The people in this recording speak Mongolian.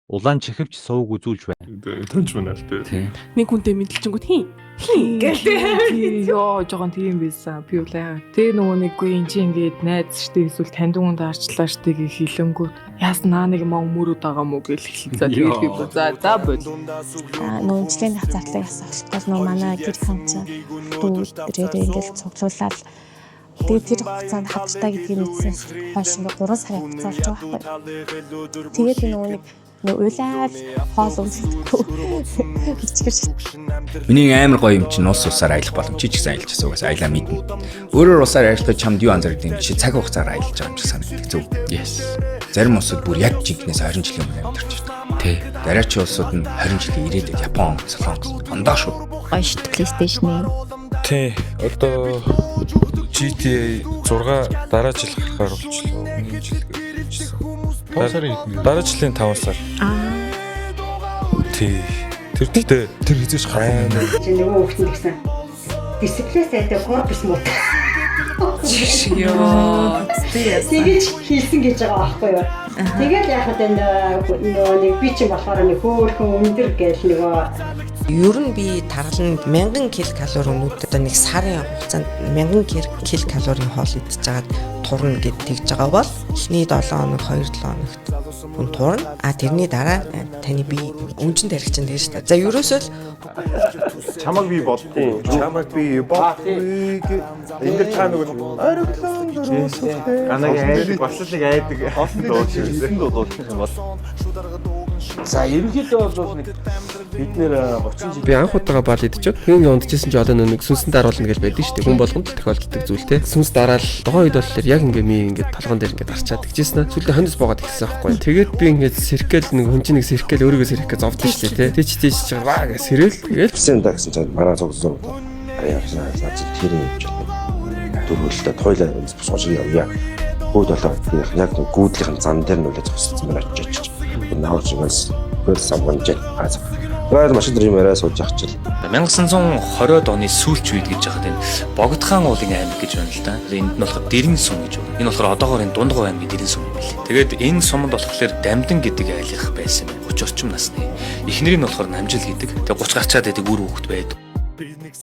Улаан чихвч сувг үзүүлж байна. Таньж байна л тий. Тий. Нэг хүнтэй мэдлжингүүд хин хин гэлээ. Йоо, жоохон тийм байсан. Би бол яа. Тэгээ нөгөө нэггүй эн чинь ингээд найз штэ эсвэл таньдаг хүн даарчлаа штэ гэх хилэнгүүт яасан наа нэг маа өмөрөд байгаа мó гэл эхэлсэн. За тэгэл би бо за за бол. Нөгөө жилийн зах зардлыг асуулт бол нөгөө манай гэр хон чинь дүү дээрээ ингээд цуглуулаад, тэгээд тэр хугацаанд хавчтай гэдгийг мэдсэн хойш ингээд 3 сарын хугацаа болж байгаа байхгүй. Тэгээд би нөгөө нэг нөгөө уйлаад хоол өмсөхгүй хичгэр. Миний амар гоё юм чинь улс усаар аялах боломж, чи ч гэсэн аялж байсан, угаасаа аялаа мэднэ. Өөрөөр усаар ажиллах чамд юу анзаардаг юм чи, цаг хугацаар аялж байгаа юм шиг санагддаг, зөв. Yes. Зарим улсууд бүр яг жинкнээс 20 жилийн өмнө амьдарч байна. Тий. Дараачийн улсууд нь 20 жилийн ирээдүйд, Япон, Солонгос ондоо шүү. Гоё шүү дээ PlayStation-ы. Тий. Одоо GTA 6 дараа жил гарахаар болчихлоо. Өмнө жил гэлжсэн. 5 сарын хэдэн? Дараа жилийн 5 сар. Аа. Тий. Тэр гэхдээ Тэр хизээш гарах юм. Чи нөгөө хүүхдэн гэсэн дисциплин сайтай корпус муу. Йоо. Тэгэж хийсэн гэж байгаа байхгүй юу? Тэгэл яг хаа нөгөө нэг би чинь болохоор нэг хөөхөн өндөр гээл нөгөө. Ер нь би таргаланд 1000 ккал өнөөдөр одоо нэг сарын хугацаанд 1000 ккалорийн хоол идчихэж байгаад турна гэд тэгж байгаа бол эхний 7 хоног, 2 7 хоногт хүн турна. А тэрний дараа таны бие өмчин тархи чинь тэгж шүү дээ. За ерөөсөө л Чамаг би боддгүй. Чамаг би боддгүй. Энэ дэр та нөгөө ориглон дөрөв. Ганаг айдаг, бас л нэг айдаг. Олон дээр дуулах юм бол. За, ерөнхийдөө бол нэг бид нэр 30 жил Би анх удаага бал идчихэд хүн унтчихсан чи одоо нэг сүнсэн даруулна гэж байдаг шүү дээ. Хүн болгонд л тохиолддог зүйл те. Сүнс дараал тухайн үед болохоор яг ингээ ми ингээ толгоон дээр ингээ дарчаад тэгжсэн. Сүүлдээ хоньос боогаад эхэлсэн байхгүй. Тэгээд би ингээ сэркэл нэг хүн чинь нэг сэркэл өөрийгөө сэрэх гэж зовдсон шүү дээ те. Тийч тийч чи ваа гэж сэрэл тэгэл. Гэсэн да гэсэн чинь манай цуг зур. Яасан тэр юм чинь. Дөрвөлтө тойлоо сууж явъя. Хүүд болоо яг гүйдлийнхэн зам дээр нүлээ зогссон байна очиж. Наавч ингээс хөл самганж. Тэгээд машин дээр юм яриа сууж ахчил. 1920-од оны сүүлч үед гэж яхад энэ Богдхан уулын аймаг гэж байна л да. Энд нь болохоор Дэрэн сум гэж байна. Энэ болохоор одоогоор энэ Дундгов аймгийн Дэрэн сум юм билээ. Тэгээд энэ суманд болохоор Дамдин гэдэг айлынх байсан юм. 30 орчим насны. Эхнэрийг нь болохоор Намжил гэдэг. Тэгээд 30 гарчаад байдаг үр хүүхэд байдаг.